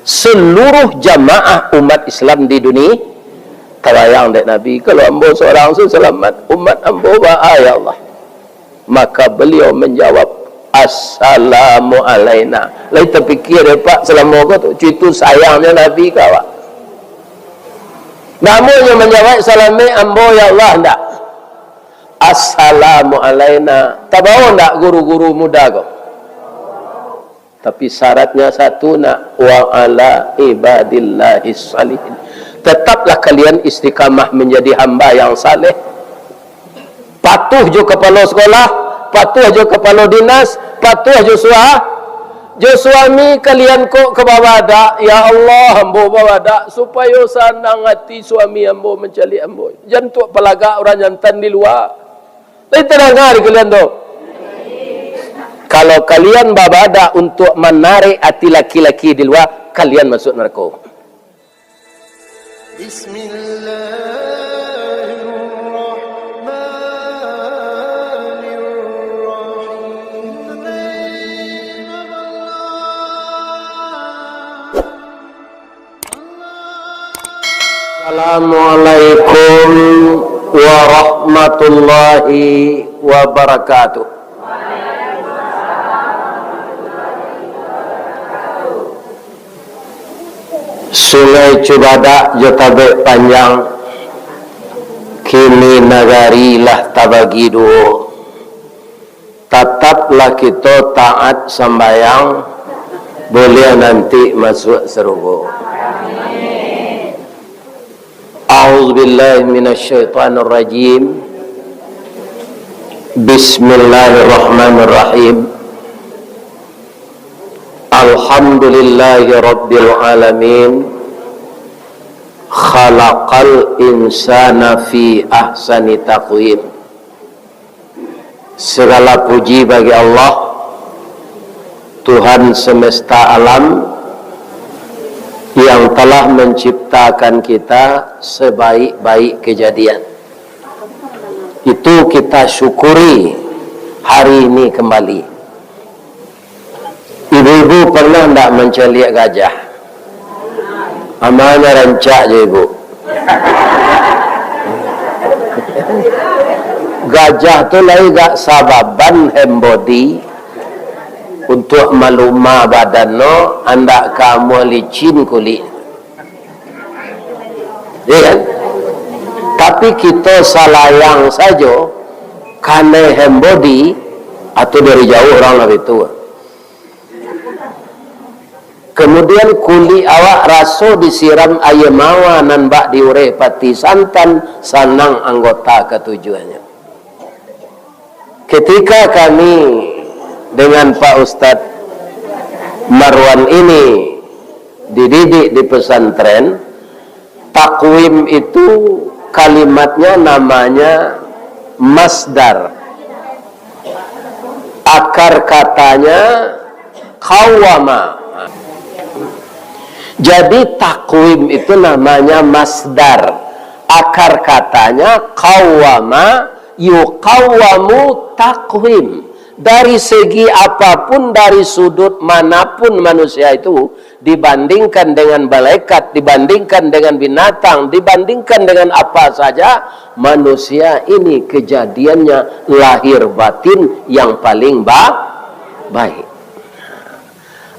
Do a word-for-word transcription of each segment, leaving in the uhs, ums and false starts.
Seluruh jamaah umat Islam di dunia, tabayang dek Nabi, kalau ambo sorang se salamat, umat ambo baa, ya Allah? Maka beliau manjawab, "Assalamu alaina." Lai tapikia dek Pak salamo ko tu, cuitu sayangnyo Nabi ka awak. Namonyo manjawab, "Salamaik ambo, ya Allah," ndak. "Assalamu alaina." Tabao ndak guru-guru muda ko? Tapi syaratnya satu nak, "Wa ala ibadillahis shalihin." Tetaplah kalian istiqamah menjadi hamba yang saleh. Patuh jo kapalo sekolah, patuh jo kapalo dinas, patuh jo sua-, jo suami kalian kok ka babadak, "Ya Allah, ambo babadak, supayo sanang ati suami ambo mancaliak ambo." Jan tuak palagak urang jantan di lua. Lai tadanga di kalian tu? Kalau kalian babadak untuak manarik ati laki-laki di lua, kalian masuak narako. Bismillahirrahmanirrahim. Assalamualaikum warahmatullahi wabarakatuh. Sungai Cubadak jo Tabek Panjang, kini nagari lah tabagi duo. Tataplah kito taat sambayang, buliah nanti masuak sarugo. A'udzubillahi minasyaitonirrajim. Bismillahirrahmanirrahim. Alhamdulillahirabbil alamin. Khalaqal insana fi ahsani taqwim. Segala puji bagi Allah, Tuhan semesta alam, yang telah menciptakan kita sebaik-baik kejadian. Itu kita syukuri hari ini kembali. Ibu-ibu pernah ndak mancaliak gajah? Amalnyo rancak jo ibu. Gajah tu lai gak sababan hand body untuak malumah badan no, andak ka amuah licin kulik. Ya kan? Tapi kito salayang sajo, kanai hand body, atau dari jauah urang lah itu. Kemudian kulik awak raso disiram aia mawar nan bak diureh pati santan, sanang anggota katujuahnyo. Ketika kami dengan Pak Ustadz Marwan ini dididik di pesantren, takwim itu kalimatnya namanya masdar. Akar katanya qawwama. Jadi, takwim itu namanya masdar. Akar katanya qawwama, yuqawwamu taqwim. Dari segi apapun, dari sudut manapun manusia itu, dibandingkan dengan malaikat, dibandingkan dengan binatang, dibandingkan dengan apa saja, manusia ini kejadiannya lahir batin yang paling ba-, baik.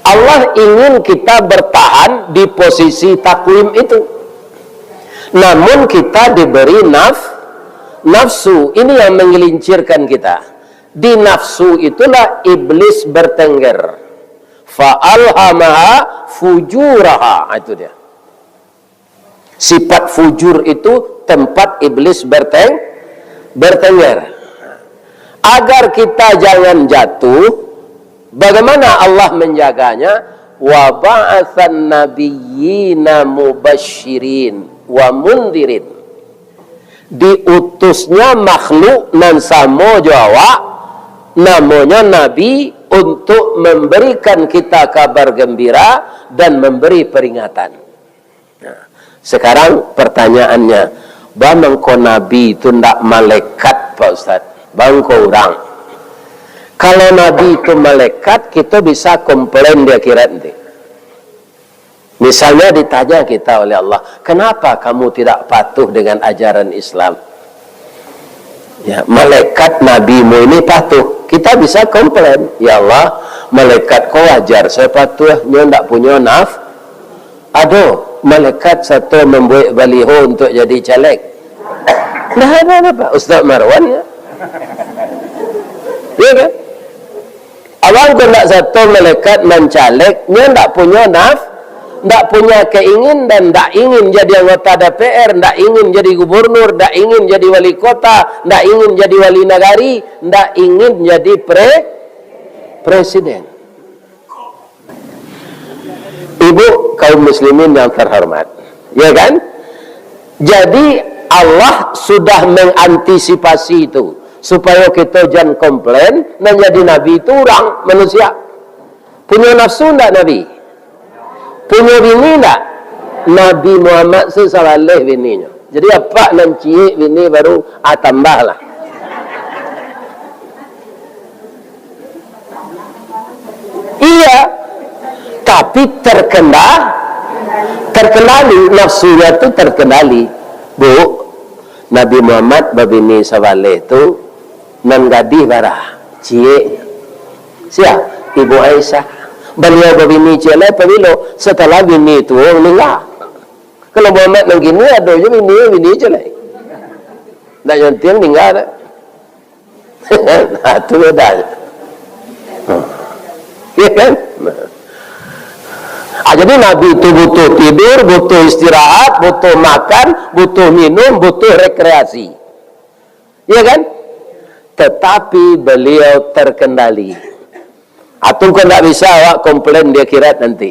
Allah ingin kita bertahan di posisi takwim itu. Namun kita diberi naf-, nafsu, ini yang menggelincirkan kita. Di nafsu itulah iblis bertengger. Fa alhamaha fujuraha. Ah, itu dia. Sifat fujur itu tempat iblis berteng-, bertengger. Agar kita jangan jatuh, bagaimana Allah menjaganya? Wa ba'atsan nabiyyina mubasyirin wa mundirin. Diutusnya makhluk nan samo jo awak, namonyo Nabi, untuk memberikan kita kabar gembira dan memberi peringatan. Nah, sekarang pertanyaannya, ba mangko Nabi itu ndak malaikat, Pak Ustaz? Ba mangko urang? Kalau Nabi itu malaikat, kita bisa komplain di akhirat nanti. Misalnya ditanya kita oleh Allah, "Kenapa kamu tidak patuh dengan ajaran Islam?" Ya, malaikat nabimu ini patuh. Kita bisa komplain, "Ya Allah, malaikat ko wajar saya patuh, nyo ndak punyo naf-, ado malaikat sato mambuek baliho untuk jadi caleg." Nah, ada apa? Ustaz Marwan, ya. Ya kan? Abang ko ndak sato malaikat mancaleg, nyo ndak punyo naf-, ndak punya keingin dan ndak ingin jadi anggota D P R, ndak ingin jadi gubernur, ndak ingin jadi wali kota, ndak ingin jadi wali nagari, ndak ingin jadi pre-, presiden. Ibu kaum muslimin yang terhormat, ya kan? Jadi, Allah sudah mengantisipasi itu, supayo kito jan komplain, nan jadi nabi itu urang, manusia. Punyo nafsu ndak nabi? Punyo bini ndak? Nabi Muhammad se sabaleh bininyo. Jadi, apak nan ciek bini baru, ah, tambahlah. Iya, tapi terkenda-, terkendali, nafsunya tu terkendali. Bu, Nabi Muhammad babini sabaleh tu, nan gadih bara, ciek. Sia? Ibu Aisyah. Baliau babini ciek lai pabilo? Setelah bini tuo maningga. Kalau Muhammad nan kini, ado je bini, bini ciek lai. Ndak nyontiang maningga dah. Nah, tu bedanyo. Ya kan? Nah. Ah, jadi Nabi tu butuh tidur, butuh istirahat, butuh makan, butuh minum, butuh rekreasi. Ya kan? Tetapi beliau terkendali. Atau kok ndak bisa awak komplain di akhirat nanti.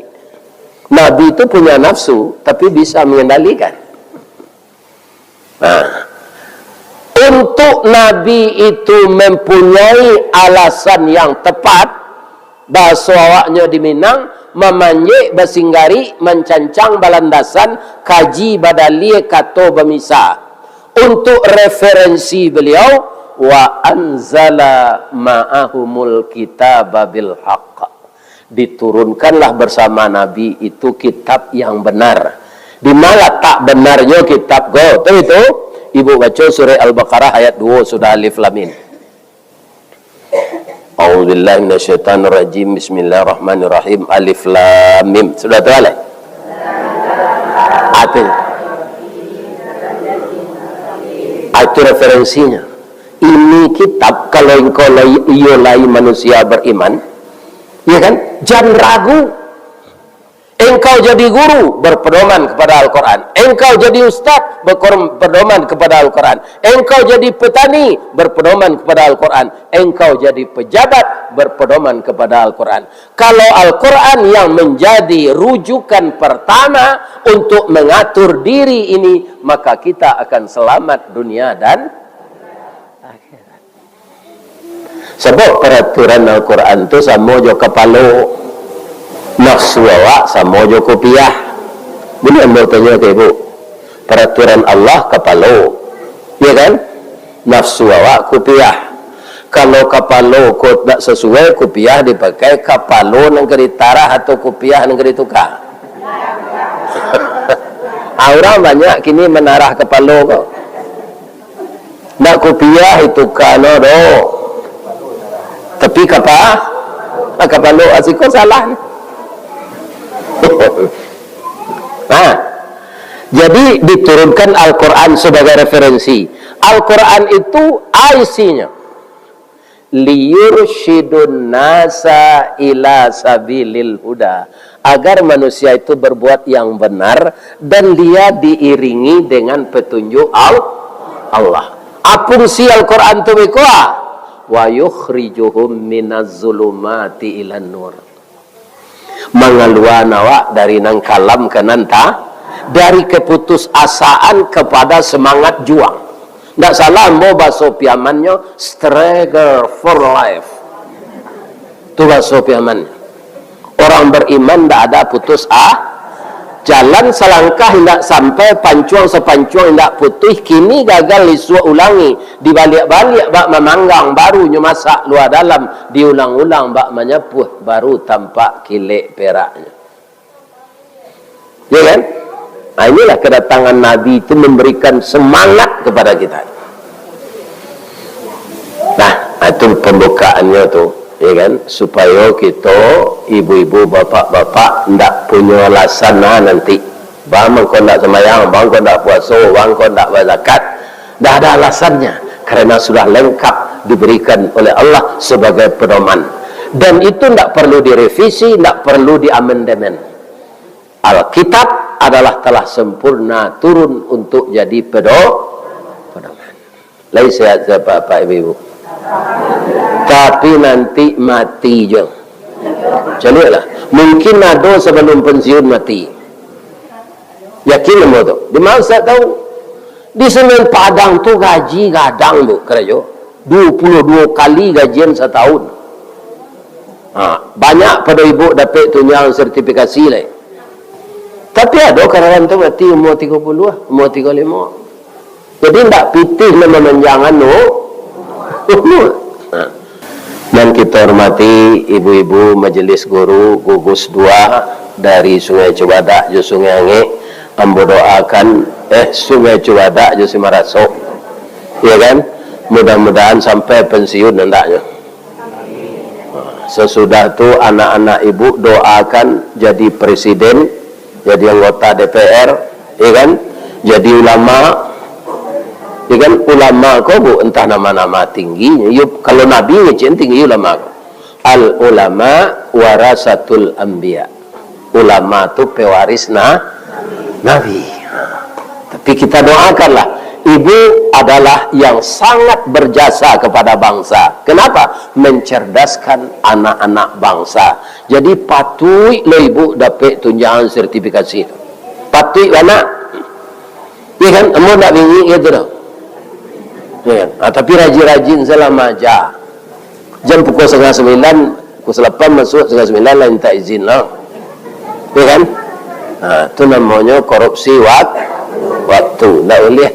Nabi itu punya nafsu, tapi bisa mengendalikan. Nah, untuk Nabi itu mempunyai alasan yang tepat, bahaso awaknyo di Minang, mamanjek basinggari, mancancang balandasan, kaji badalie kato bamisa. Untuk referensi beliau, "Wa anzala ma'ahumul kitaba bil haq." Diturunkanlah bersama Nabi itu kitab yang benar. Di ma latak benarnyo kitab ko? Tu itu, ibu baco surah Al-Baqarah ayat duo sudah Alif Lam Mim. A'udzubillahi minasyaitonirrajim. Bismillahirrahmanirrahim. Alif Lam Mim. Sudah tu, alai? Ati. Itu referensinya. Ini kitab, kalau engkau lai, iyo lai manusia beriman, ya kan? Jan ragu. Engkau jadi guru, berpedoman kepada Al-Quran. Engkau jadi ustaz, berpedoman kepada Al-Quran. Engkau jadi petani, berpedoman kepada Al-Quran. Engkau jadi pejabat, berpedoman kepada Al-Quran. Kalau Al-Quran yang menjadi rujukan pertama untuk mengatur diri ini, maka kita akan selamat dunia dan akhirat. Sabab paraturan Al-Quran tu samo jo kapalo, nafsu awak samo jo kupiah. Buliah ambo tanyo ka ibu, paraturan Allah kapalo, ya kan? Nafsu awak kupiah. Kalau kapalo ko ndak sasuai, kupiah dipakai, kapalo nan ka ditarah atau kupiah nan ka dituka? Ah, urang banyak kini manarah kapalo ko. Ndak kupiah itu kano do. Tapi kapa-, ah, kapalo, ah, siko salah ni. Nah, jadi diturunkan Al-Quran sebagai referensi. Al-Quran itu isinyo liyursyidun nasa ila sabilil huda, agar manusia itu berbuat yang benar dan dia diiringi dengan petunjuk Al-, Allah. A fungsi Al-Quran tu beko, ah? "Wa yukhrijuhum minaz zulumati ilan nur." Mangaluan awak dari nan kalam ka nan ta-, dari keputusasaan kepada semangat juang. Ndak salah ambo baso Piamannyo, struggle for life. Tu baso Piamannyo. Orang beriman ndak ada putus a-, jalan salangkah indak sampai, pancuang sapancuang indak putuih, kini gagal isuak ulangi, dibaliak-baliak bak mamanggang, baru nyo masak lua dalam, diulang-ulang bak manyapuah, baru tampak kilek peraknyo. Ya kan? Nah, inilah kedatangan Nabi itu memberikan semangat kepada kita. Nah, itu pembukaannya tu, ya kan? Supaya kita, ibu-ibu, bapak-bapak, ndak punya alasan lah nanti. Bang, bang kau ndak sembahyang, bang kau ndak puasa, bang kau ndak berzakat. Ndak ada alasannya, karena sudah lengkap diberikan oleh Allah sebagai pedoman. Dan itu ndak perlu direvisi, ndak perlu diamandemen. Alkitab adalah telah sempurna turun untuk jadi pedo-, pedoman. Lai sehat siapa, Pak, Ibu? Tapi nanti mati je. Caliaklah. Mungkin ado sebelum pensiun mati. Yakin ambo tu. Di ma Ustaz tahu? Di Semen Padang tu gaji gadang tu karajo. Dua puluh dua kali gajian satahun. Ha, banyak pado ibu dapek tunjangan sertifikasi lai. Tapi ado kawan tu mati umur tiga puluh, umur tiga puluh lima. Jadi ndak pitih lah mamanjang anu. Ha. Nan kita hormati ibu-ibu majelis guru gugus dua dari Sungai Cubadak jo Sungai Angek, ambo doakan, eh, Sungai Cubadak jo Simarasok, ya kan? Mudah-mudahan sampai pensiun andaknyo. Sesudah tu anak-anak ibu doakan jadi presiden, jadi anggota D P R, ya kan? Jadi ulama, ya kan? Ulama ko, Bu, entah nama-nama tingginyo. Yo, kalau nabi ngecek tinggi ulama ko. Al ulama warasatul anbiya. Ulama tu pewaris na-, nabi. Tapi kita doakanlah, ibu adalah yang sangat berjasa kepada bangsa. Kenapa? Mencerdaskan anak-anak bangsa. Jadi patuik lo ibu dapek tunjangan sertifikasi tu. Patuik bana. Iya kan? Ambo ndak bingik gitu doh. Ya kan? Ah, tapi rajin-rajin salah maja. Jam pukul setengah sembilan, pukul salapan masuk, setengah sembilan lah minta izin lah. Ya kan? Nah, tu namonyo korupsi wak-, waktu. Ndak boleh.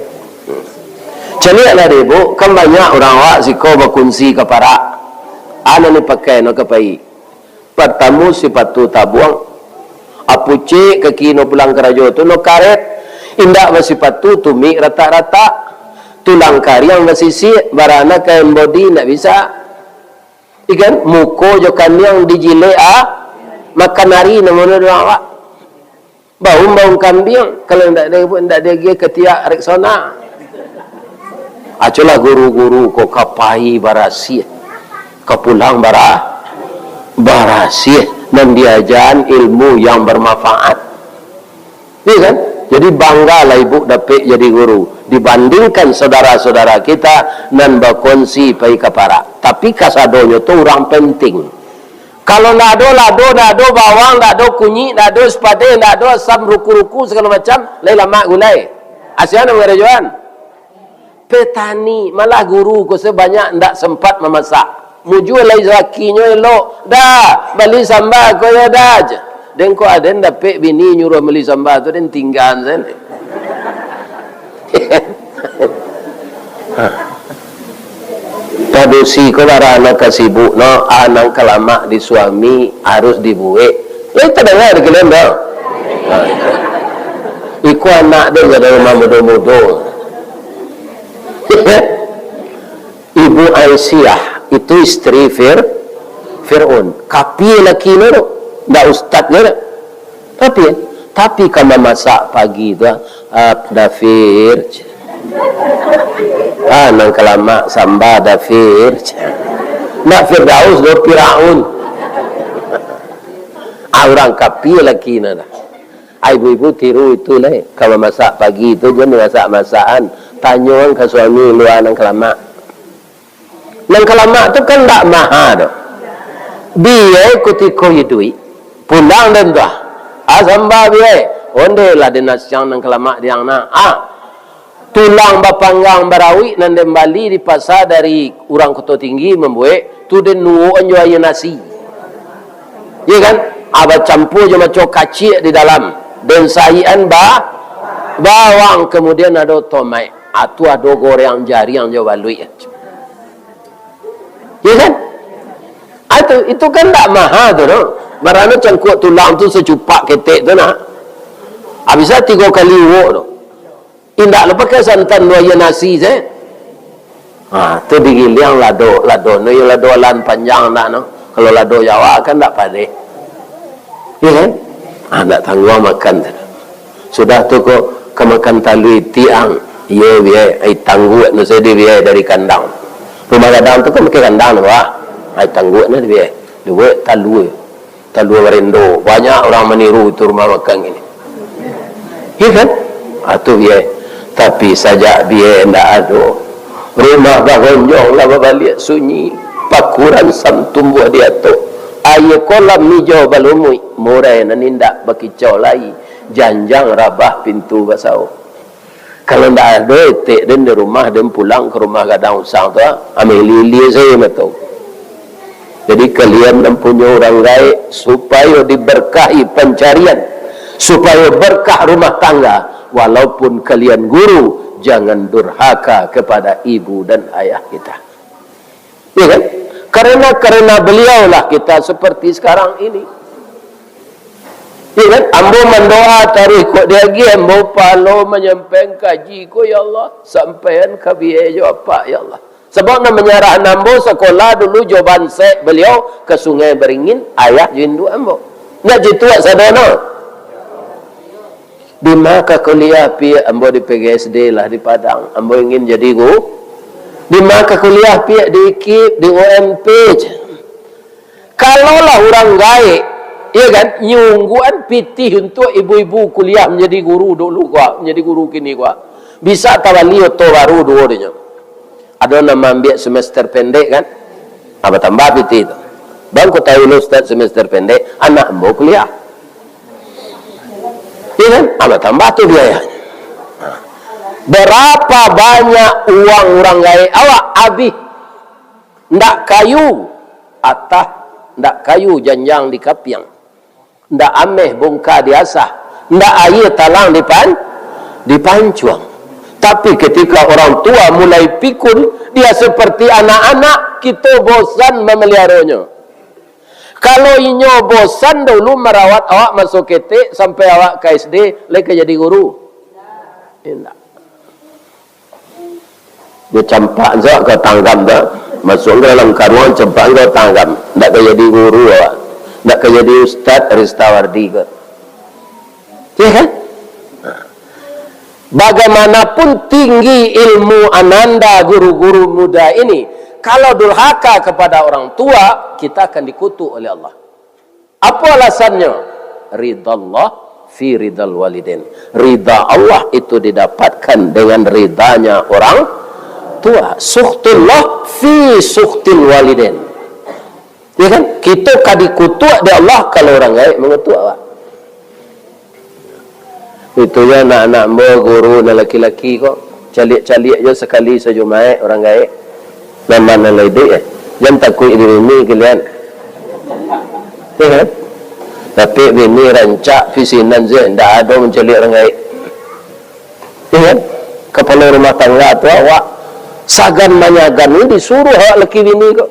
Caliaklah deh, Bu. Kan banyak urang awak siko bakunsi ka parak. Anu ni pakai, no ka pai. Partamo sipatu tabuang. Apucek kaki no pulang karajo tu, no karet. Indak basipatu, tumik ratak-ratak. Tulang kariang basisiak, barana kain bodi indak bisa. Ikan, muko jo kaniang dijilek, ah, makan ari namono dek awak. Baun-baun kambiang, kalau ndak ada, ndak ada agi katiak Rexona. Aculah guru-guru ko ka pai barasiah, ka pulang bara-, barasiah, nan diajaan ilmu yang bermanfaat. Iya kan? Jadi, banggalah ibu dapek jadi guru, dibandingkan saudara-saudara kita nan bakongsi pai ka parak. Tapi, kasadonyo tu urang penting. Kalau ndak ado lado, ndak ado bawang, ndak ado kunyik, ndak ado sipade, ndak ado asam ruku-ruku, sagalo macam, lai lamak gulai. Sia nan mangarajoan? Petani, malah guru ko sabanyak ndak sempat mamasak. Mujua lai lakinyo elok, "Da, bali samba ko yo, Da," jar. Den ko aden dapek bini nyuruah bali samba tu, den tinggaan sen. Padusi ko bara nan ka sibuk no, ah, nan ka lamak di suami harus dibuek. Lai tadanga di kalian tu? Iko anak den ka dari mudo-mudo. Ibu Aisyah itu istri Fir-, Fir'aun. Kapie laki no tu? Ndak ustaz no tu? Tapi, tapi ka mamasak pagi tu, ah, ah, dafir. Ah, nan ka lamak samba dafir. Nak Firdaus do Firaun. Ah, urang kapie laki no dah. Ah, ibu-ibu tiru itu lai. Ka mamasak pagi tu, jan masak-masakan. Tanyoan ka suami lua nan ka lamak. Nan ka lamak tu kan ndak maha doh. Bia kutiko iduik, pulang den tu ah. Ah, samba bia. Onde lah den nasiang nan ka lamak diang nah. Ah. Tulang bapanggang barawik nan den bali di pasa dari urang Koto Tinggi mambuek, tu den nuwuakan jo aia nasi. Iya kan? Ah, bacampua jo maco kaciak di dalam. Den saikan ba-, bawang, kemudian ado tomaik. Ah, tu ado goreng jariang jo baluik. Ya kan? Ah, itu, itu kan ndak maha tu, no. Barano cangkuak tulang tu sacupak ketek tu, nah. Ah, bisa tigo kali uwok tu. Indak lo pakai santan duo aia nasi se. Ha, tu digiliang lado, lado no yo lado alan panjang ndak no. Kalau lado Jawa kan ndak padeh. Iyo kan? Ha, ndak tangguang makan tu. Sudah tu ko ka makan talua itiak ang. Iyo, biai, ai tangguak no sajo dibiai dari kandang. Rumah gadang tu kan pakai kandang tu, ah. Ai tangguak no dibiai. Dibuek talua. Talua barendo. Banyak urang maniru tu rumah makan kini. Iyo kan? Ah, tu biai. Tapi sajak biai ndak ado, rumah bagonjong lah babaliak sunyi. Paku ransam tumbuah di atok. Aia kolam ijau balumuik. Murai nan indak bakicau lai. Janjang rabah pintu basao. Kalau ndak ado etek den di rumah, den pulang ka rumah gadang usang tu, ah, ameh lilia sajo mato. Jadi, kalian nan punyo urang gaek, supayo diberkahi pancarian, supayo berkah rumah tangga, walaupun kalian guru, jangan durhaka kepada ibu dan ayah kita. Iya kan? Karena, karena beliaulah kita seperti sekarang ini. Iya kan? Ambo mandoa taruih kok diagiah ambo pahalo manyampaian kaji ko, ya Allah, sampaian ka biai jo apak, ya Allah. Sabab nan manyarahan ambo sakolah dulu jo bansek baliau ka Sungai Beringin, ayah jo induak ambo. Ndak jitu wak sadono. Dima ka kuliah, Piak? Ambo di P G S D lah di Padang. Ambo ingin jadi gu-, dima ka kuliah, Piak? Di U I K I P, di U M P, jar. Kalau lah urang gaek, iya kan, nyungguan pitih untuak ibu-ibu kuliah manjadi guru dulu ko, manjadi guru kini ko, bisa tabali oto baru duo dinyo. Ado nan maambiak semester pendek kan? Ah, batambah pitih tu. Bang, ko tahu lo, Ustaz, semester pendek, anak ambo kuliah. Iya kan? Ah, batambah tu biayanyo. Berapa banyak uang urang gaek awak abih. Ndak kayu atah, ndak kayu janjang dikapiang. Ndak ameh bungka diasah, ndak aia talang dipan-, dipancuang. Tapi, ketika orang tua mulai pikun, dia seperti anak-anak, kito bosan mamaliaronyo. Kalau inyo bosan dahulu marawat awak maso ketek sampai awak ka S D, lai ka jadi guru? Indak. Nyo campak se ka tanggam tu. Masuak ka dalam karuang, campak ka tanggam. Ndak ka jadi guru awak. Ndak ka jadi ustaz Ristawardi ko. Iya kan? Bagaimanapun tinggi ilmu ananda guru-guru muda ini, kalau durhaka kepada orang tua, kita akan dikutuk oleh Allah. Apo alasannyo? Ridallah fi ridal walidain. Rida Allah itu didapatkan dengan ridanya orang tua. Sukhtullah fi sukhtil walidain. Ya kan? Kito ka dikutuak dek Allah kalau urang gaek mangutuak awak. Itu jo anak-anak ambo, guru nan laki-laki ko, caliak-caliak jo sakali sajumaik urang gaek. Nan ma nan lah iduik, eh? Jan takuik dek bini kalian. Ya kan? Tapi bini rancak, pi sinan se, ndak ado mancaliak urang gaek. Ya kan? Kapalo rumah tangga tu awak sagan manyagan ni disuruah awak laki bini ko.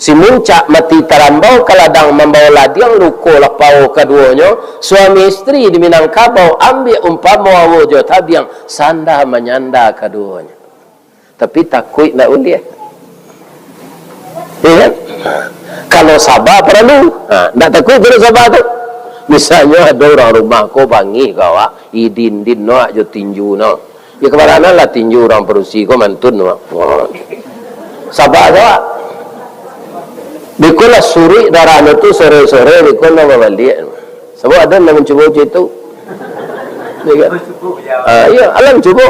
Si muncak mati tarambau ka ladang mambao ladiang, luko lah pao kaduonyo. Suami istri di Minangkabau, ambiak umpamo awo jo tabiang, sanda manyanda kaduonyo. Tapi takuik ndak buliah. Ya kan? Kalau saba paralu, ha, ndak takuik tu saba tu. Misalnyo ado urang rumah ko bangih ka awak, idin-din no jo tinju no. Yo, kabaranan lah tinju urang padusi ko mantun tu. Saba tu, Wak. Biko lah suruik darah no tu sore-sore, biko lah babaliak. Sabab ado nan mancubo cak itu. Ya kan? Ah, iyo, alah mancubo.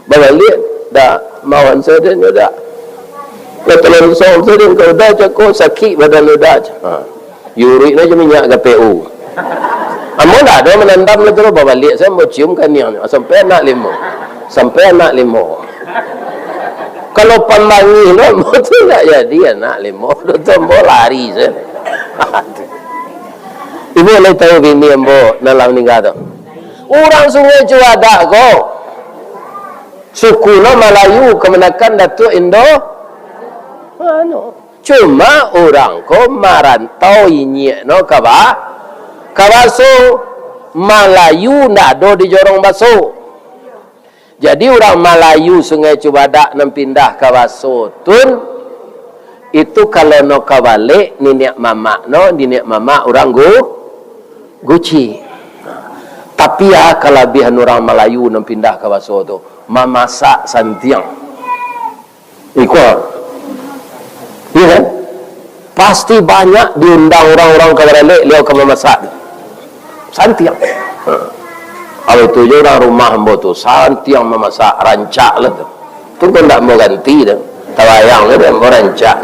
Babaliak, dak mawan sadonyo dak. Lah talonsong sadonyo ka udah cako sakik badan udah. Ha. Yurik aja minyak G P U. Ambo ndak ado manandam lah tu, babaliak sajo ambo cium kaniang, sampai anak limo. Sampai anak limo. Kalau pambangih lo, ambo tu ndak jadi anak limo. Tu ambo lari sajo. Ibu lai tahu bini ambo nan lah maningga tu. Urang Sungai Cuadak ko. Suku no Malayu, kamanakan Datuak Indo. Anu. Cuma urang ko marantau inyiak no ka ba-, ka Baso. Malayu ndak ado di Jorong Baso. Jadi, urang Malayu Sungai Cubadak nan pindah ka Baso tun, itu kalau no ka balek, niniak mamak no, niniak mamak urang Gu-, Guci. Tapi, ah, kalabiahan urang Malayu nan pindah ka Baso tu, mamasak santiang. Iko. Iya kan? Pasti banyak diundang urang-urang ka baralek, liau ka mamasak. Santiang. Ha. Kalau itu je urang rumah ambo tu, santiang mamasak, rancak lah tu. Tu pun ndak ambo ganti tu. Tabayang lah tu ambo rancak.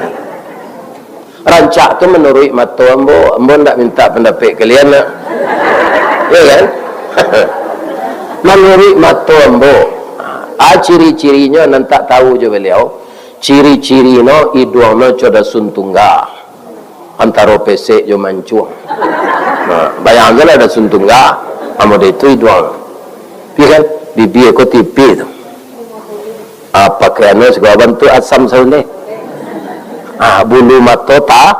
Rancak tu manuruik mato ambo, ambo ndak minta pandapek kalian nak. Ya kan? Manuruik mato ambo. Ah, ciri-cirinyo nan tak tahu jo baliau. Ciri-ciri no, iduang no co dasun tungga, antaro pesek jo mancuang. Nah, bayang se lah dasun tungga, amun itu iduang. Iya kan? Bibia ko tipih tu. Ah, pakaian no sagalo bantuak asam sauleh. Ah, bulu mato ta-,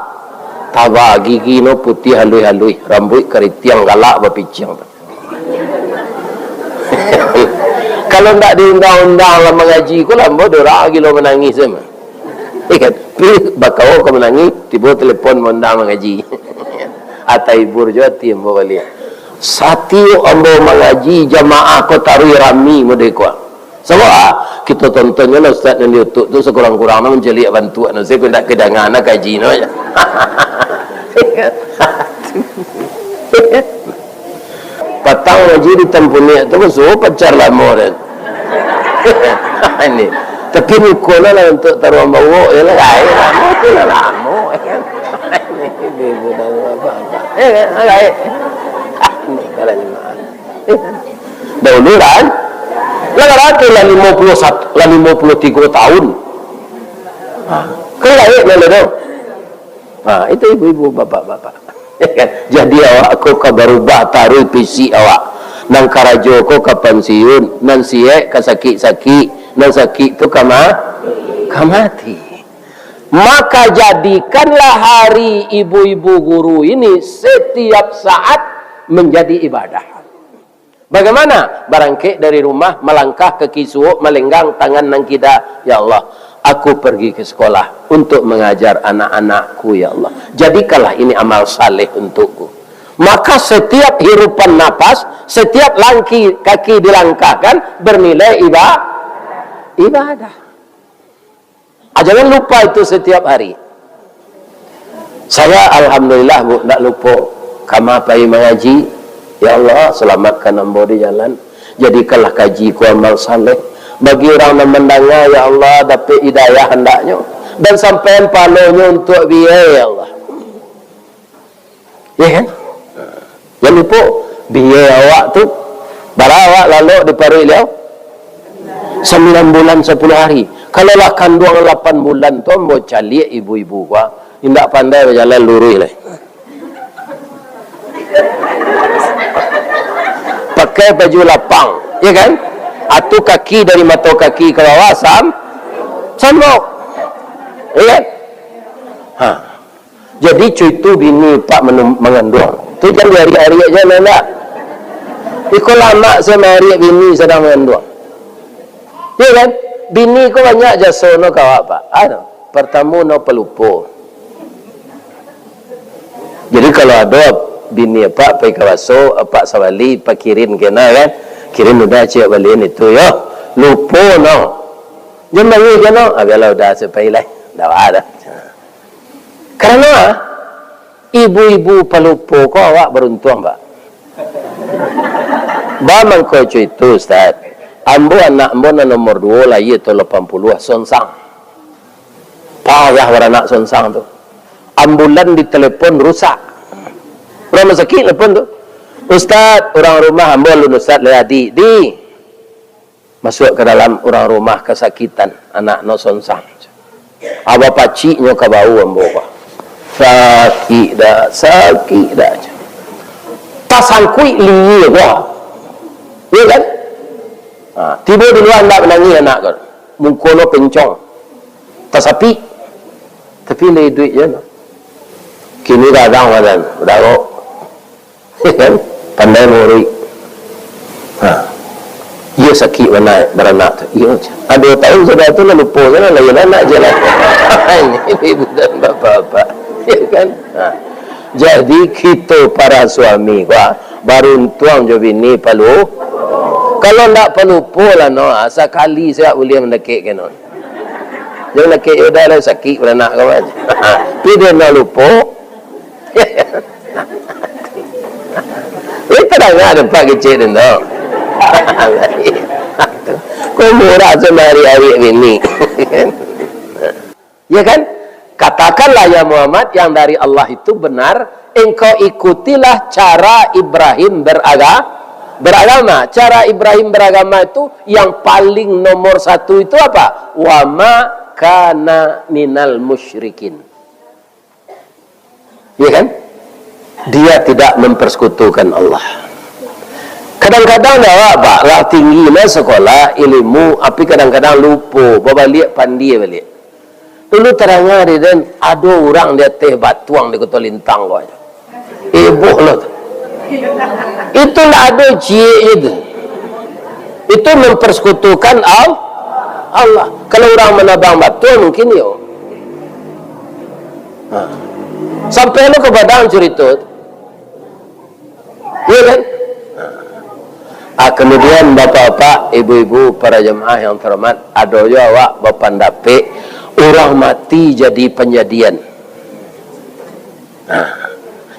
taba, gigi no putiah haluih-haluih, rambuik karitiang galak bapiciang tu. Kalau ndak diundang-undang lah mangaji ko lah, ambo dek urang gilo manangih se mah. Iya kan? Pi bakawo ka manangih, tibo telepon maundang mangaji. Atau hibur jo ati ambo baliak. Satiok ambo mangaji, jamaah ko taruih rami model ko. Sabab, ah, kito tontonnyo lah ustaz nan di YouTube tu, sakurang-kurang no mancaliak bantuak no, se ko ndak kadangan lah kaji no. Patang ngaji di Tampunik tu, basuo pacar lamo den. Ini. Tapi muko lah, lah untuak taruang bawok je lah, gaek lamo tu lah lamo, kan. Ini ibu-ibu bapak-bapak. Ya kan? Gaek. Ini kalau jemaah. Dahulu kan? Lah karato lah limo puluah satu, lah limo puluah tigo tahun. Ha, kan gaek lah tu. Ha, itu ibu-ibu, bapak-bapak. Jadi awak ko ka barubah taruih fisik awak. Nan karajo ko ka pansiun, nan siek ka sakik-sakik, nan sakik tu ka ma-, ka mati. Maka jadikanlah hari ibu-ibu guru ini setiap saat menjadi ibadah. Bagaimana? Barangkek dari rumah, malangkah kaki suok, malenggang tangan nan kida, "Ya Allah, aku pergi ke sekolah untuk mengajar anak-anakku, ya Allah. Jadikanlah ini amal saleh untukku." Maka setiap hirupan napas, setiap langki-, kaki dilangkahkan, bernilai iba-, ibadah. Ah, jangan lupa itu setiap hari. Saya, alhamdulillah, Bu, ndak lupo. Kama pai mangaji, ya Allah, selamatkan ambo di jalan. Jadikanlah kaji ko amal saleh. Bagi urang nan mandanga, ya Allah, dapek hidayah handaknyo. Dan sampaian pahalonyo untuak biaya, ya Allah. Ya kan? Jan lupo, biaya awak tu, bara awak lalok di paruik liau? Sambilan bulan sapuluah hari. Kalau lah kanduang lapan bulan tu, ambo caliak ibu-ibu ko, indak pandai bajalan luruih lai. Pakai baju lapang, ya kan? Atu kaki dari mato kaki ka bawah, sam-, sambok. Ya kan? Ha. Jadi, cuitu bini pak manu-, manganduang. Tu jan diariak-ariak se, ndak? Iko lamak se maariak bini sadang manganduang. Iyo kan? Bini ko banyak jaso no ka awak, Pak. Anu, partamo no palupo. Jadi, kalau ado bini apak pai ka Baso, apak sabali, pakirin kena kan? Kirin udah ciek balian itu, yo. Lupo no. Jan nangih kena. Ah, bialah udah, se pai lah. Ndak ado. Karano, ah, ibu-ibu palupo ko awak baruntuang, Pak. Ba mangko cuitu, Ustaz. Ambo, anak ambo nan nomor duo, lahia tahun lapan puluah, sonsang. Payah baranak sonsang tu. Ambulan ditelepon rusak. Rumah sakik telepon tu. "Ustaz, urang rumah ambo alun Ustaz lai, adik, di." Masuak ka dalam, urang rumah kasakitan, anak no sonsang. Aba paciknyo ka bau ambo, Pak. Sakik dah, sakik dah. Tasangkuik lihia ko. Iyo kan? Ha, tibo di lua ndak manangih anak ko. Muko no pencong. Tasapik. Tapi ndak iduik je no. Kini gadang badan, udah kok. Kan? Pandai mauruik. Ha. Iyo sakik bana-, baranak tu. Iyo. Ado tahun sudah tu lah lupo sajo lah, lain anak je lah. Ini ibu dan bapak-bapak. Ya kan? Ha. Jadi kito para suami ko, ah, baruntuang jo bini palu. Kalau ndak palupo lah no, ah, sakali sajo buliah mandakek ka no. Jan mandakek, yo dah lah sakik baranak ko. Tapi dek no lupo. Ini tadanga dek Pak kecek tu. Ko murah tu mari awik bini. Ya kan? Katakanlah, "Ya Muhammad, yang dari Allah itu benar, engkau ikutilah cara Ibrahim beraga-, beragama." Cara Ibrahim beragama itu yang paling nomor satu itu apa? "Wa ma kana minal musyrikin." Ya kan? Dia tidak mempersekutukan Allah. Kadang-kadang awak, Pak, lah tinggi lah sekolah, ilmu, tapi kadang-kadang lupo, babaliak pandia baliak. Dulu tadanga di den, ado urang di ateh batuang di Koto Lintang ko. Heboh lo tu. Itu ndak ado ciek itu. Itu mempersekutukan Al-, Allah. Kalau urang manabang batuang, mungkin yo. Ha. Sampai lo ka Padang curito. Iya kan? Ah, kemudian bapak-bapak, ibu-ibu, para jamaah yang terhormat, ado jo awak bapandapek, urang mati jadi panjadian. Nah,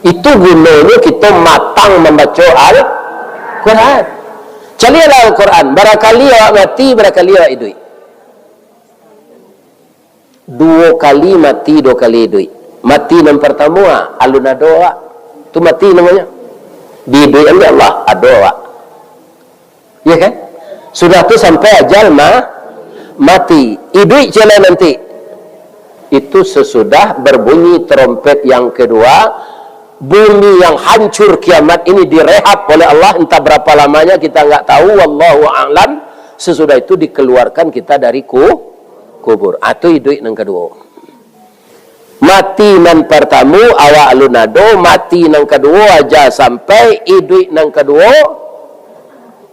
itu gunonyo kito matang mambaco Al-Quran. Caliaklah Al-Quran, barakali awak mati, barakali awak iduik. Duo kali mati, duo kali iduik. Mati nan partamo, ah, alun ado awak. Tu mati namonyo. Diiduikan dek Allah, ado awak. Ya kan? Sudah tu sampai ajal ma-, mati. Iduik cek lai nanti. Itu sesudah berbunyi trompet yang kedua, bumi yang hancur kiamat ini direhab oleh Allah, entah berapa lamanya kita nggak tahu, wallahu a'lam. Sesudah itu dikeluarkan kita dari ku-, kubur. Atau iduik nan kaduo. Mati nan partamo, awak alun ado, mati nan kaduo, ajal sampai, iduik nan kaduo,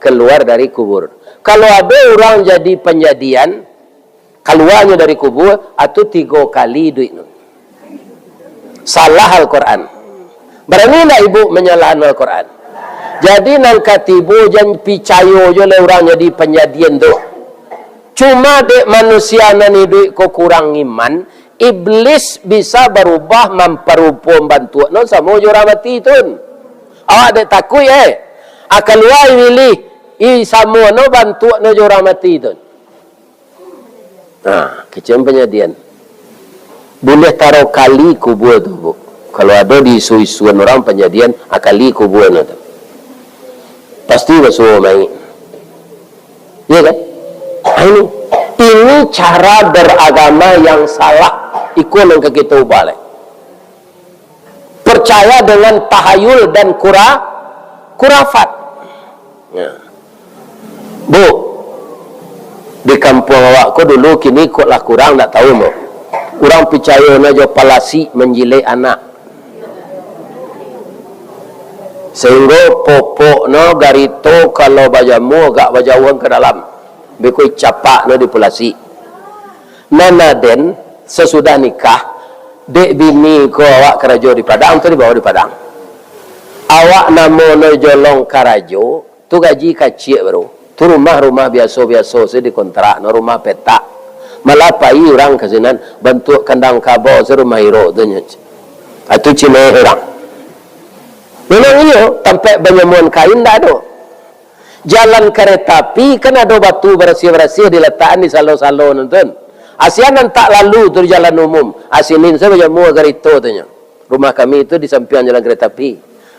keluar dari kubur. Kalau ado urang jadi panjadian, kaluanyo dari kubur, atau tigo kali iduik tu. Salah Al-Quran. Barani ndak ibu manyalahan Al-Quran? Jadi nan katibo, jan picayo jo lah urang jadi panjadian tu. Cuma dek manusia nan iduik ko kurang iman, iblis bisa barubah mamparupo bantuakno samo jo urang mati tu. Awak dek takuik, eh? Ah, kalua ibilih, i samo no bantuakno jo urang mati tu. Nah, kecek panjadian. Buliah taro kali kubur tu, Bu. Kalau ado di isu-isuan urang panjadian, ah, kali kubur no tu. Pasti basuo mai. Iya kan? Ah, ini. Ini cara beragama yang salah. Iko nan ka kita ubah lai. Percaya dengan tahayul dan kura-, kurafat. Ya. Bu, di kampuang awak ko dulu, kini kok lah kurang, ndak tahu, Bu. Urang picayo no jo palasik manjilek anak. Sehinggo popok no garito kalau bajamu agak bajauhan ka dalam. Beko capak no di palasik. Nan aden, sasudah nikah, dek bini ko awak karajo di Padang, tu dibawa di Padang. Awak namo no jolong karajo, tu gaji kaciak baru. Tu rumah-rumah biaso-biaso se dikontrak, no rumah petak. Malah pai urang ka sinan, bantuak kandang kabau se rumah irok tu nyo. Ah, tu cimeh urang. Memang iyo, tampek banyamuan kain ndak ado. Jalan kareta api kan ado batu barasiah-barasiah dilatakan di salo-salo nan tu. Asian nan tak lalu tu di jalan umum. Asinin sajo bajamua garito tu nyo. Rumah kami tu di sampiang jalan kareta api.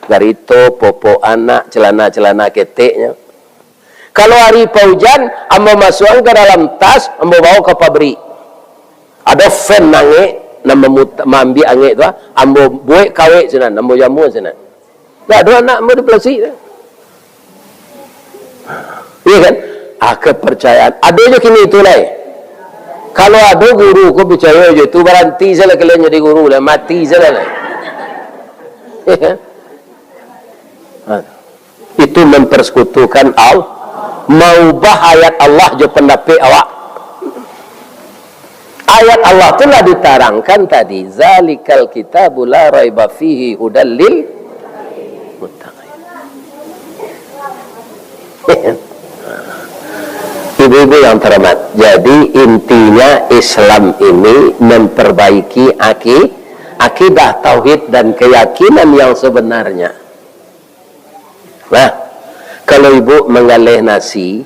Garito, popok anak, celana-celana keteknyo. Kalau ari paujan, ambo masuakan ka dalam tas, ambo bawa ka pabrik. Ado fan angek, nan mamut-, maambiak angek tu, ah, ambo buek kawek sinan, ambo jamua sinan. Ndak ado anak ambo di palasik tu. Iya kan? Ah, kepercayaan. Ado jo kini tu lai. Kalau ado guru ko picayo jo tu, baranti salah kalian jadi guru lah, mati salah lah. Iya kan? Ah. mempersekutukan Allah, maubah ayat Allah jo pandapek awak. Ayat Allah tu lah ditarangkan tadi, "Zalikal kitabu la raiba fihi hudal lil muttaqin." Ibu-ibu yang terhormat, jadi intinya Islam ini memperbaiki aki-, akidah, tauhid, dan keyakinan yang sebenarnya. Nah, kalau ibu manggaleh nasi,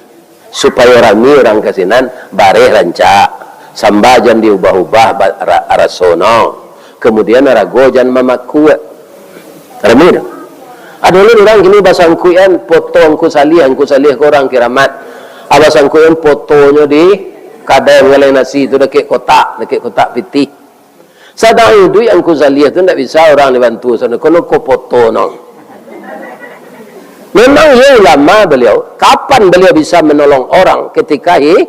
supayo rami urang ka sinan, bareh rancak, samba jan diubah-ubah ba-, ra-, rasonyo, kemudian rago jan mamakuak. Rami tu. Ado lo urang kini basangkuikan foto Angku Salih, Angku Salih ko urang Kiramat. Ah, basangkuikan fotonyo di kadai manggaleh nasi tu, dakek kotak, dakek kotak pitih. Sadang iduik Angku Salih tu ndak bisa urang dibantu, sono kono ko foto no. Memang iyo ulama beliau, kapan beliau bisa menolong orang ketika hi-,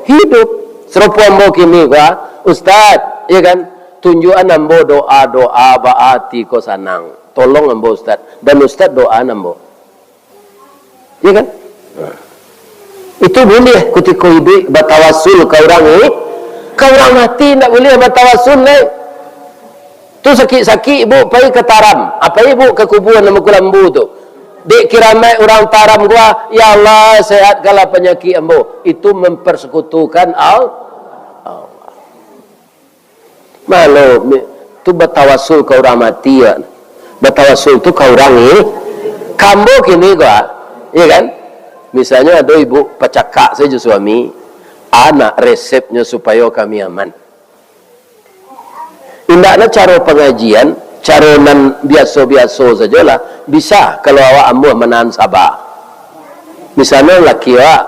hidup? Sarupo ambo kini ko, "Ustaz," ya kan, "tunjuakan ambo doa-doa baa ati ko sanang. Tolong ambo, Ustaz." Dan Ustaz doaan ambo. Ya kan? Itu buliah kutiko iduik batawasul ka urang, eh? Ka urang mati ndak buliah batawasul, eh? Tu sakik-sakik ibu pai ka Taram, apo ibu ka kubuan nan bakulambu tu. Dek Kiramat urang Taram gua, "Ya Allah, sehatkanlah penyakit ambo." Itu mempersekutukan Al-, Allah. Malo, mi-, tu batawasul ka urang mati, ya. Batawasul tu ka urang, eh, ka ambo kini ko, ah. Iya kan? Misalnyo ado ibu pacakak sajo suami, "Anak resepnyo supayo kami aman." Indaklah caro pangajian, caro nan biaso-biaso sajolah, bisa kalau awak ambo manahan saba. Misalnyo laki awak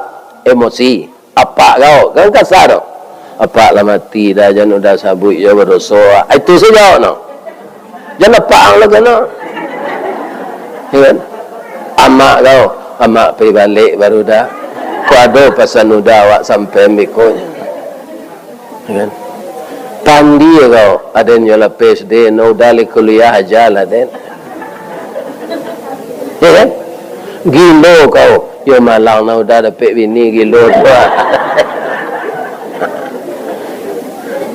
emosi, "Apak kau," kan kasa tu. "Apak lah mati dah, jan udah sabuik jo badoso." Ah, itu sajo no. Jan apak ang lah kena. Ya kan? "Amak kau, amak pai balek baru dah. Ko ado pasan udah awak sampai biko." Ya kan? "Pandai kau, aden yo lah P S D, no udah lai kuliah aja lah, den." Ya kan? "Gilo kau, yo malang nah udah dapek bini gilo tu."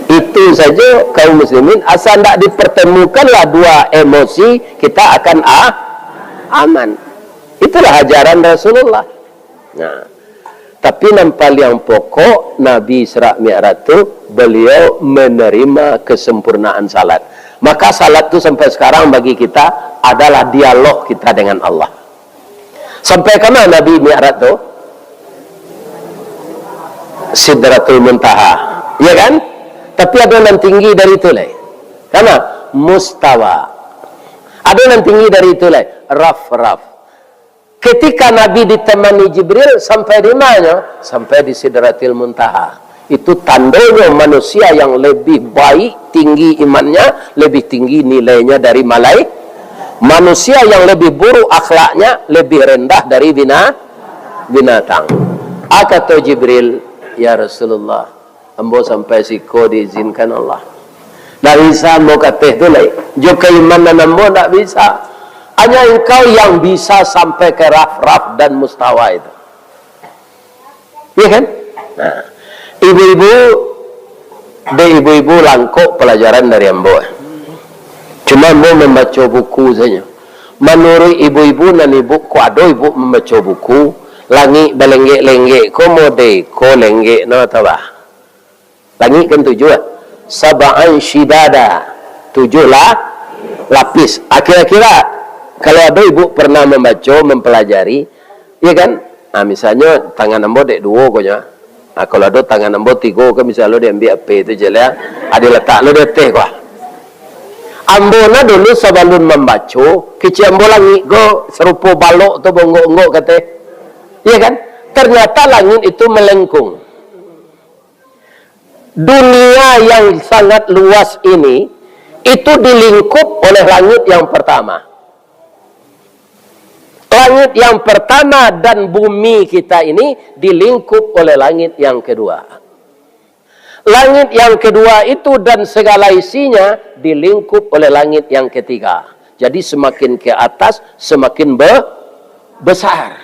Itu sajo kaum muslimin, asa ndak dipertemukanlah dua emosi, kita akan a-, aman. Itulah ajaran Rasulullah. Nah, tapi nan paliang pokok, Nabi Isra Mi'raj tu, beliau menerima kesempurnaan salat. Maka salat tu sampai sekarang bagi kita adalah dialog kita dengan Allah. Sampai ka ma Nabi Mi'raj tu? Sidratul Muntaha. Ya kan? Tapi ado nan tinggi dari itu lai. Ka ma? Mustawa. Ado nan tinggi dari itu lai. Raf-raf. Ketika Nabi ditemani Jibril, sampai di manyo? Sampai di Sidratil Muntaha. Itu tandonyo manusia yang lebih baik, tinggi imannya, lebih tinggi nilainya dari malai-, manusia yang lebih buruk akhlaknya, lebih rendah dari bina-, binatang. A kato Jibril, "Ya Rasulullah, ambo sampai siko diizinkan Allah. Ndak bisa ambo ka ateh tu lai. Jo keimanan ambo ndak bisa. Hanya Engkau yang bisa sampai ke raf-raf dan mustawa itu." Iya kan? Nah, ibu-ibu, dek ibu-ibu langkok pelajaran dari ambo. Cuma ambo mambaco buku sajo. Manuruik ibu-ibu nan ibu, ko ado ibu mambaco buku, langik balenggek-lenggek ko model ko lenggek no atau bah? Langik kan tujuah. Sab'an syidada. Tujuh lah lapis. Akhir-akhir lah. Kalau ado ibu pernah mambaco, mampalajari, iya kan? Ah, misalnyo tangan ambo dek duo ko nyo. Ah, kalau ado tangan ambo tigo ko, misalnyo diambiak H P tu je lah. Ah, dilatak lo di ateh ko. Ambo nah dulu sabalun mambaco, kecek ambo langik ko sarupo balok tu bonggok-onggok kateh. Iya kan? Ternyata langit itu melengkung. Dunia yang sangat luas ini, itu dilingkup oleh langit yang pertama. Langit yang pertama dan bumi kita ini dilingkup oleh langit yang kedua. Langit yang kedua itu dan segala isinya dilingkup oleh langit yang ketiga. Jadi semakin ke atas, semakin be-, besar.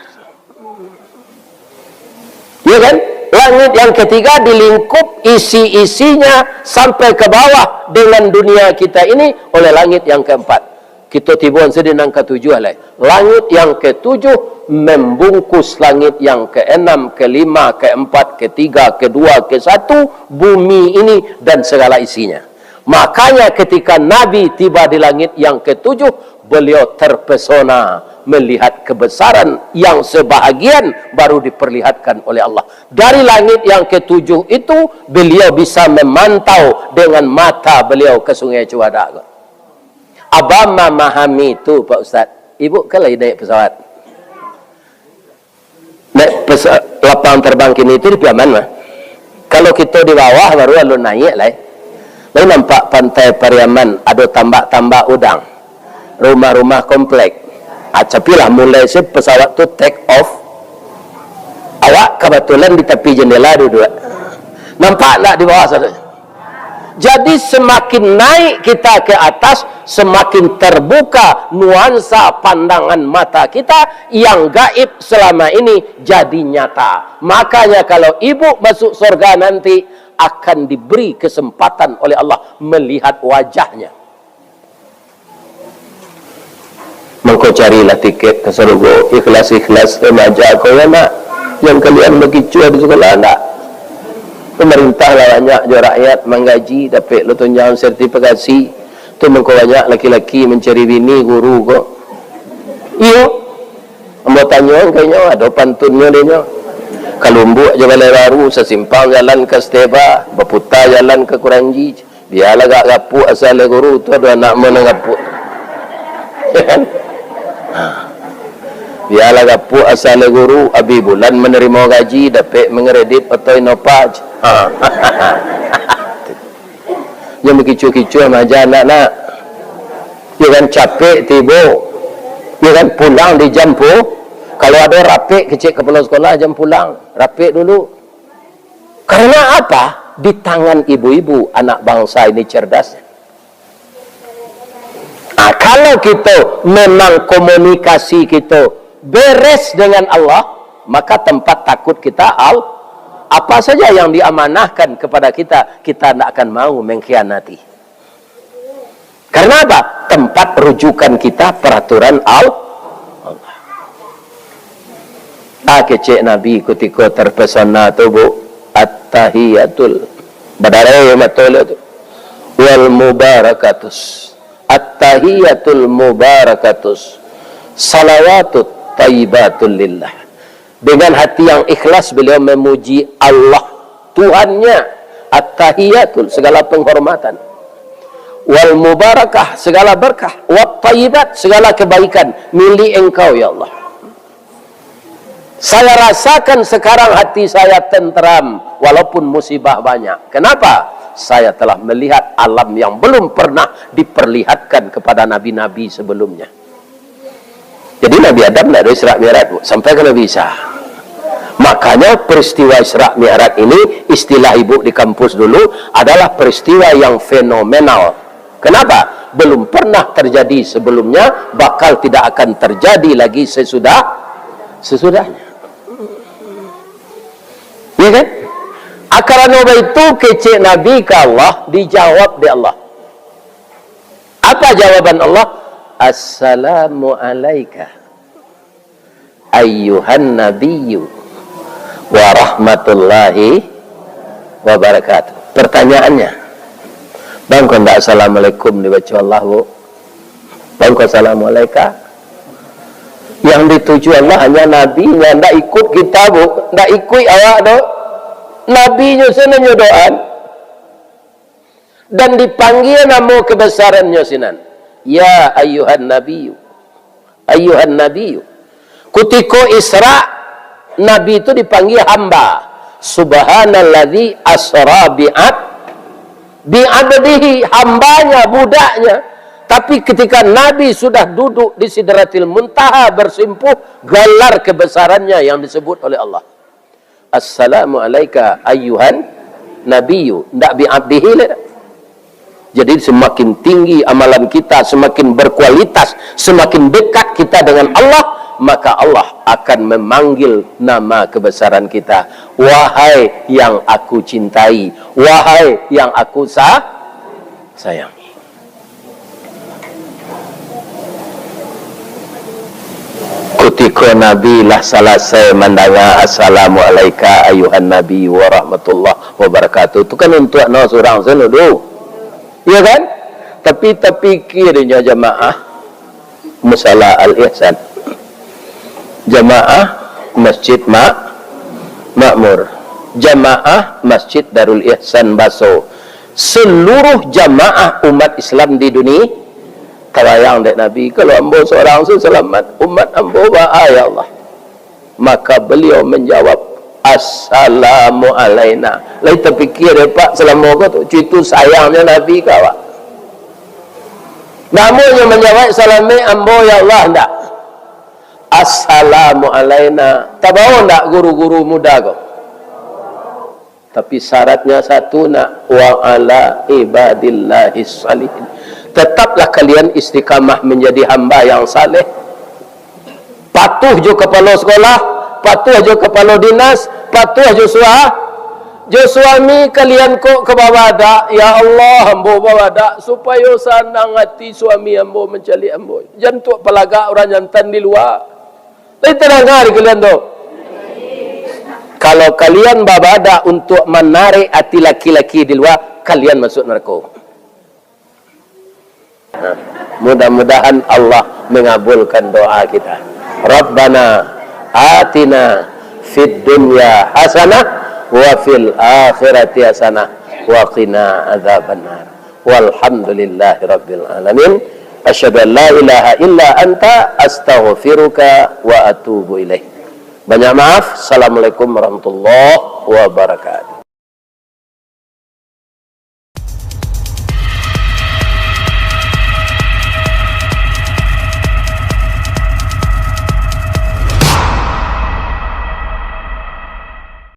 Ya kan? Langit yang ketiga dilingkup isi-isinya sampai ke bawah dengan dunia kita ini oleh langit yang keempat. Kito tibo di nan ketujuh lai. Langit yang ketujuh membungkus langit yang keenam, kelima, keempat, ketiga, kedua, kesatu, bumi ini dan segala isinya. Makanya ketika Nabi tiba di langit yang ketujuh, beliau terpesona melihat kebesaran yang sebahagian baru diperlihatkan oleh Allah. Dari langit yang ketujuh itu, beliau bisa memantau dengan mata beliau ke Sungai Cuadak. Abah memahami itu, Pak Ustaz. Ibu kan lagi naik pesawat. Naik pes-, lapang terbang kini tu di Piaman mah. Kalau kito di bawah baru alun naik lai. Lai nampak Pantai Pariaman, ado tambak-tambak udang, rumah-rumah komplek. Ah, tapi lah mulai se pesawat tu take off, awak kebetulan di tapi jendela duduak. Nampak ndak di bawah sana? Jadi, semakin naik kita ke atas, semakin terbuka nuansa pandangan mata kita yang gaib selama ini jadi nyata. Makanya, kalau ibu masuk surga nanti, akan diberi kesempatan oleh Allah melihat wajahnya. Mangko carilah tiket ka sarugo, ikhlas-ikhlas remaja ko, ya nak. Jan kalian bakicuah di sekolah, ndak. Pemerintah lah banyak jo rakyat manggaji, dapek lo tunjangan sertifikasi. Tu mangko banyak laki-laki mancari bini guru ko. Iyo. Ambo tanyo, kayaknyo ado pantunnyo dek nyo. Kalumbuak jo Balai Baru, sasimpang jalan ka Steba, baputa jalan ka Kuranji. Bialah gak gapuak asa lai guru, tu ado anak manang gapuak. Ya kan? Ha. Bialah gapuak asa lai guru, abih bulan manarimo gaji, dapek mangkredit oto Innova. Ha. Jan bakicuah-kicuah maja anak, nak. Ya kan, capek tibo. Ya kan, pulang di jam pu-, kalau ado rapek kecek kapalo sekolah, jan pulang. Rapek dulu. Karena apa? Di tangan ibu-ibu, anak bangsa ini cerdas. Ah, kalau kito memang komunikasi kito beres dengan Allah, maka tempat takut kita al-, apa saja yang diamanahkan kepada kita, kita ndak akan mau mengkhianati. Karena apa? Tempat rujukan kita peraturan Al-, Allah. Ah, kecek Nabi kutiko terpesona tu, Bu. At-tahiyatul. Badarai mato baliau tu. Wal mubarakatus. At-tahiyatul mubarakatus. Salawatut tayyibatul lillah. Dengan hati yang ikhlas, beliau memuji Allah, Tuhannya. At-tahiyatul, segala penghormatan. Wal mubarakah, segala berkah. Wat tayyibat, segala kebaikan milik Engkau, ya Allah. Saya rasakan sekarang hati saya tenteram, walaupun musibah banyak. Kenapa? Saya telah melihat alam yang belum pernah diperlihatkan kepada nabi-nabi sebelumnya. Jadi, Nabi Adam ndak ado Isra Mi'raj, Bu, sampai ka Nabi Isa. Makanya, peristiwa Isra Mi'raj ini, istilah ibu di kampus dulu, adalah peristiwa yang fenomenal. Kenapa? Belum pernah terjadi sebelumnya, bakal tidak akan terjadi lagi sesudah, sesudahnya. Ya kan? Ah, karano baitu, kecek Nabi ka Allah, dijawab dek Allah. Apa jawaban Allah? "Assalamu alaika, ayyuhan nabiyyu, wa rahmatullahi wa barakatuh." Pertanyaannya, bang, kok ndak assalamualaikum dibaco Allah, Bu? Bang, kok assalamualaika? Yang dituju Allah hanya nabinya, ndak ikut kita, Bu. Ndak ikut awak, doh. Nabinyo sajo nyo doaan. Dan dipanggia namo kebesarannyo sinan. Ya ayyuhan nabiyyu. Ayyuhan nabiyyu. Kutiko Isra, Nabi itu dipanggia hamba. Subhanalladzi asra bi'ab-, bi'abdihi, hambanya, budaknya. Tapi ketika Nabi sudah duduk di Sidratil Muntaha bersimpuh, galar kebesarannya yang disebut oleh Allah. "Assalamu alaika ayyuhan nabiyyu." Ndak bi abdihi lai. Jadi, semakin tinggi amalan kita, semakin berkualitas, semakin dekat kita dengan Allah, maka Allah akan memanggil nama kebesaran kita, "Wahai yang aku cintai, wahai yang aku sa-, sayangi." Kutiko Nabi lah salasai mandanga, "Assalamu alaika ayuhan Nabi warahmatullahi wabarakatuh." Tu kan untuak no surang sajo, iya kan? Tapi tapikia nyo jamaah, Musala Al-Ihsan. Jamaah Masjid Ma-, Makmur. Jamaah Masjid Darul Ihsan Baso. Seluruh jamaah umat Islam di dunia, tabayang dek Nabi, "Kalau ambo surang se salamat, umat ambo baa, ya Allah?" Maka beliau menjawab, "Assalamu alaina." Lai tapikia dek Apak salamo ko tu, cuitu sayangnyo Nabi ka awak. Namonyo manjawab, "Salamaik ambo, ya Allah," ndak. "Assalamu alaina." Tabao ndak guru-guru muda ko? Tapi syaratnya satu nak, "Wa ala ibadillahis salihin." Tetaplah kalian istiqamah menjadi hamba yang saleh. Patuh jo kapalo sekolah, patuh jo kapalo dinas, patuh jo sua-, jo suami kalian kok ka babadak, "Ya Allah, ambo babadak supayo sanang ati suami ambo mancaliak ambo." Jan tuak palagak urang jantan di lua. Lai tadanga di kalian tu? Kalau kalian babadak untuak manarik ati laki-laki di lua, kalian masuk narako. Nah, mudah-mudahan Allah mengabulkan doa kita. Rabbana atina fid dunya hasanah wa fil akhirati hasanah wa qina adzabannar. Walhamdulillahi rabbil alamin. Asyhadu an la ilaha illa anta, astaghfiruka wa atubu ilaik. Banyak maaf. Assalamualaikum warahmatullahi wabarakatuh.